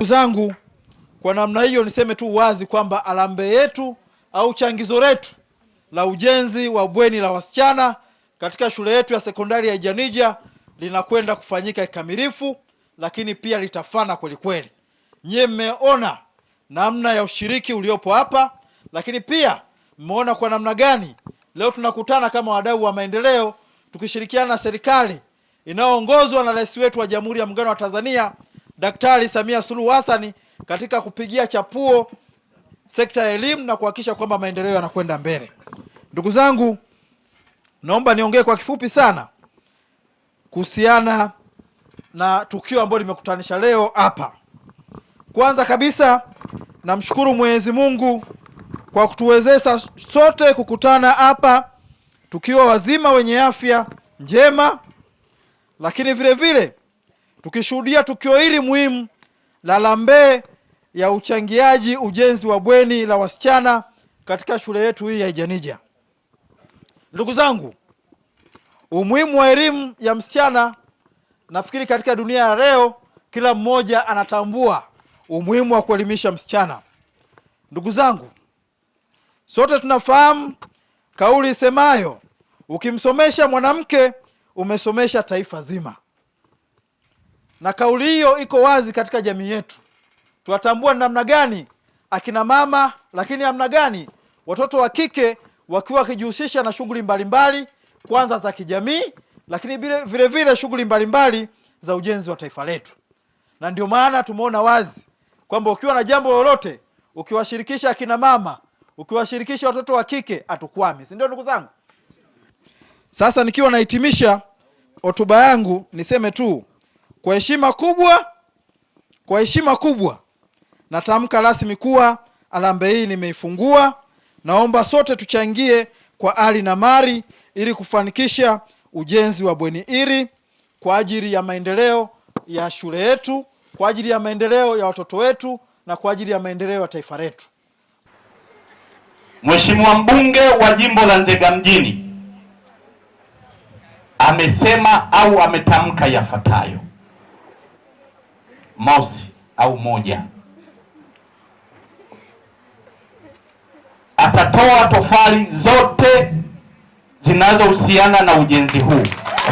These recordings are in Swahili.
Zangu kwa namna hiyo niseme tu wazi kwamba harambee yetu au changizo letu la ujenzi wa bweni la wasichana katika shule yetu ya sekondari ya Ijanija linakwenda kufanyika kikamilifu, lakini pia litafana kweli kweli. Nyie mmeona namna ya ushiriki uliopo hapa, lakini pia mmeona kwa namna gani leo tunakutana kama wadau wa maendeleo tukishirikiana na serikali inayoongozwa na Rais wetu wa Jamhuri ya Muungano wa Tanzania Daktari Samia Suluhu Hassan katika kupigia chapuo sekta ya elimu na kuhakikisha kwamba maendeleo yanakwenda mbele. Ndugu zangu, naomba niongee kwa kifupi sana kuhusiana na tukio ambalo limekutanisha leo hapa. Kwanza kabisa namshukuru Mwenyezi Mungu kwa kutuwezesha sote kukutana hapa tukiwa wazima wenye afya njema, lakini vile vile tukishuhudia tukio hili muhimu la harambee ya uchangiaji ujenzi wa bweni la wasichana katika shule yetu hii ya Ijanija. Ndugu zangu, umuhimu wa elimu ya msichana, nafikiri katika dunia ya leo kila mmoja anatambua umuhimu wa kuelimisha msichana. Ndugu zangu, sote tunafahamu kauli isemayo ukimsomesha mwanamke umesomesha taifa zima, na kauli hiyo iko wazi katika jamii yetu. Tunatambua namna gani akina mama, lakini namna gani watoto wa kike wakiwa wakijihusisha na shughuli mbalimbali, kwanza za kijamii, lakini vile vile shughuli mbalimbali za ujenzi wa taifa letu. Na ndio maana tumeona wazi kwamba ukiwa na jambo lolote, ukiwashirikisha akina mama, ukiwashirikisha watoto wa kike, hatukwami, si ndio ndugu zangu? Sasa nikiwa nahitimisha hotuba yangu, niseme tu kwa heshima kubwa, kwa heshima kubwa natamka rasmi kuwa harambee hii nimeifungua. Naomba sote tuchangie kwa hali na mali ili kufanikisha ujenzi wa bweni hili kwa ajili ya maendeleo ya shule yetu, kwa ajili ya maendeleo ya watoto wetu na kwa ajili ya maendeleo ya taifa letu. Mheshimiwa mbunge wa jimbo la Nzega mjini amesema au ametamka yafuatayo: mosi au moja, atatoa tofali zote zinazohusiana na ujenzi huu.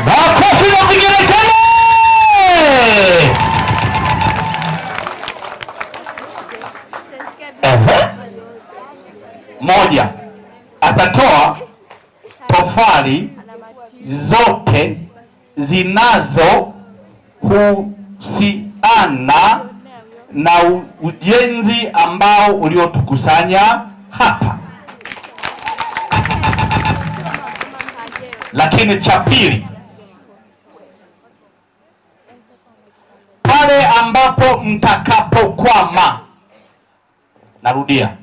Makofi na vigelegele! Moja, atatoa tofali zote zinazohusiana na ujenzi ambao uliotukusanya hapa. Lakini cha pili, pale ambapo mtakapokwama, narudia,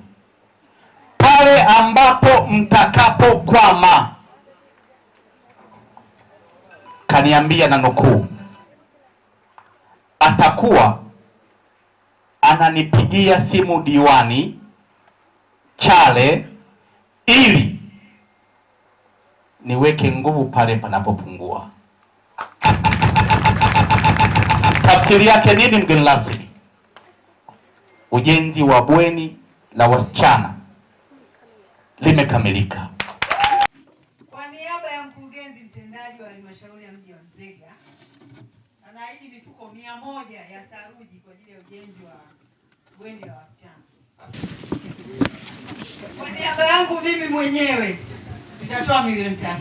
pale ambapo mtakapokwama, kaniambia na nukuu, atakuwa ananipigia simu diwani Chale ili niweke nguvu pale panapopungua. Tafsiri yake nini, mgeni rasmi? Ujenzi wa bweni la wasichana limekamilika. Kwa niaba ya mkurugenzi mtendaji wa halmashauri ya mji wa Nzega, anaahidi mifuko 100 ya saruji kwa ajili ya ujenzi wa bweni la wasichana. Kwa niaba yangu mimi mwenyewe nitatoa milioni 3.